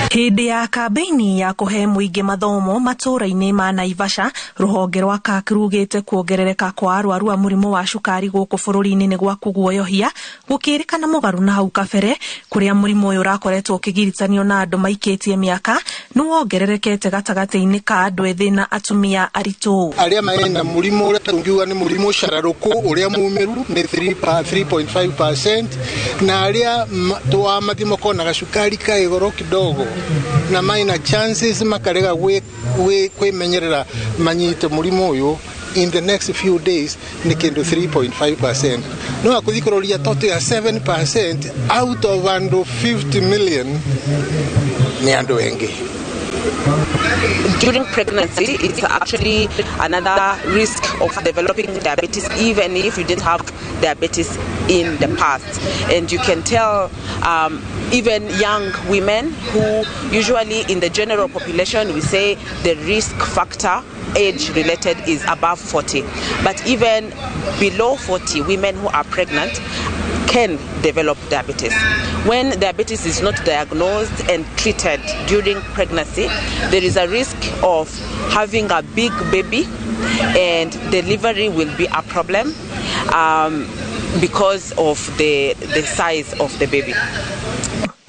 Hĩndĩ ya kambeini ya kũhe mũingĩ mathomo matũũra-inĩ ma Naivasha, rũhonge rwa KARC rugĩte kuongerereka kwa arwaru a mũrimũ wa cukari gũkũ bũrũri-inĩ nĩ gwa kũguoyohia, gũkĩrĩkana mũgarũ na hau kabere kũrĩa mũrimũ ũyũ ũrakoretwo ũkĩgiritanio na andũ maikĩtie mĩaka, nĩ wongererekete gatagatĩ-inĩ ka andũ ethĩ na atumia aritũ. Arĩa mena mũrimũ ũrĩa tũngiuga nĩ mũrimũ cararũkũ ũrĩa mumĩru nĩ 3.5%, na arĩa twamathi makona gacukari ka igoro kidogo na maina chances makarega kwimenyerera manyite mũrimũ ũyũ in the next few days nĩ kĩndũ 3.5%. No akuthi kũroria total ya 7% out of andũ 50 million nĩ andũ engĩ. During pregnancy, it's actually another risk of developing diabetes, even if you didn't have diabetes in the past. And you can tell even young women who usually in the general population, we say the risk factor age related is above 40. But even below 40, women who are pregnant can develop diabetes. When diabetes is not diagnosed and treated during pregnancy, there is a risk of having a big baby and delivery will be a problem because of the size of the baby.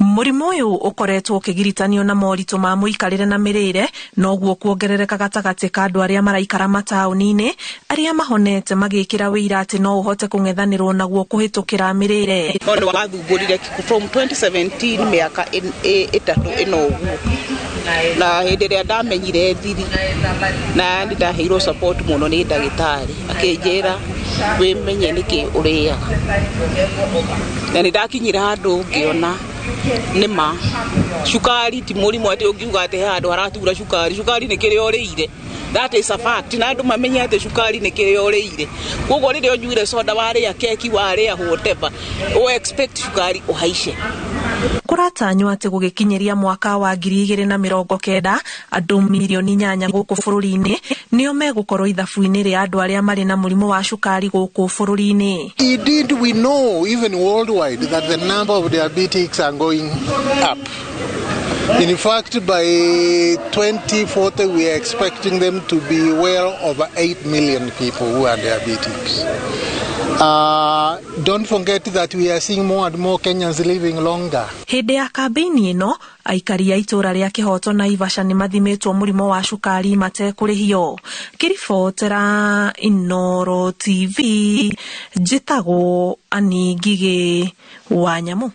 Mũrimũ ũyũ ũkoretwo ũkĩgiritanio na moritũ ma mũikarĩre na mĩrĩre, noguo kuongerereka gatagatĩ ka andũ arĩa maraikara mataũni-inĩ, arĩa mahonete magĩkĩra wĩira atĩ no ũhote kũng'ethanĩrwo naguo kũhĩtũkĩra mĩrĩre. No nĩ wathumbũrire from 2017, mĩaka 3 ĩno ũguo, na hĩndĩ ĩrĩa ndamenyire thiri na nĩ ndaheirwo support mũno nĩ ndagĩtarĩ, akĩnjĩra wĩmenye nĩkĩ ũrĩaga, na nĩ ndakinyire handũ ngĩona nĩma cukari ti mũrimũ atĩ ũngiuga atĩ he handũ haratura cukari. Cukari nĩ kĩrĩa ũrĩire, that is a fact, na andũ mamenye atĩ cukari nĩ kĩrĩa ũrĩire. Koguo rĩrĩa ũnyuire soda, warĩa keki, warĩa whatever, ũ expect cukari ũhaice. Kũratanywo atĩ gũgĩkinyĩria mwaka wa 2090, andũ mirioni 8 gũkũ bũrũri-inĩ nĩo megũkorwo ithabu-inĩ rĩa andũ arĩa marĩ na mũrimũ wa cukari gũkũ bũrũri-inĩ. Indeed, we know even worldwide that the number of diabetics are going up. In fact, by 2040, we are expecting them to be well over 8 million people who are diabetics. Don't forget that we are seeing more and more Kenyans living longer. Hĩndĩ ya kambeini ĩno, aikari a itũũra rĩa Kĩhoto Naivasha nĩ mathimĩtwo mũrimũ wa cukari matekũrĩhio. Ngĩribotera Inooro TV, njĩtagwo Ani Ngigĩ wa Nyamũ.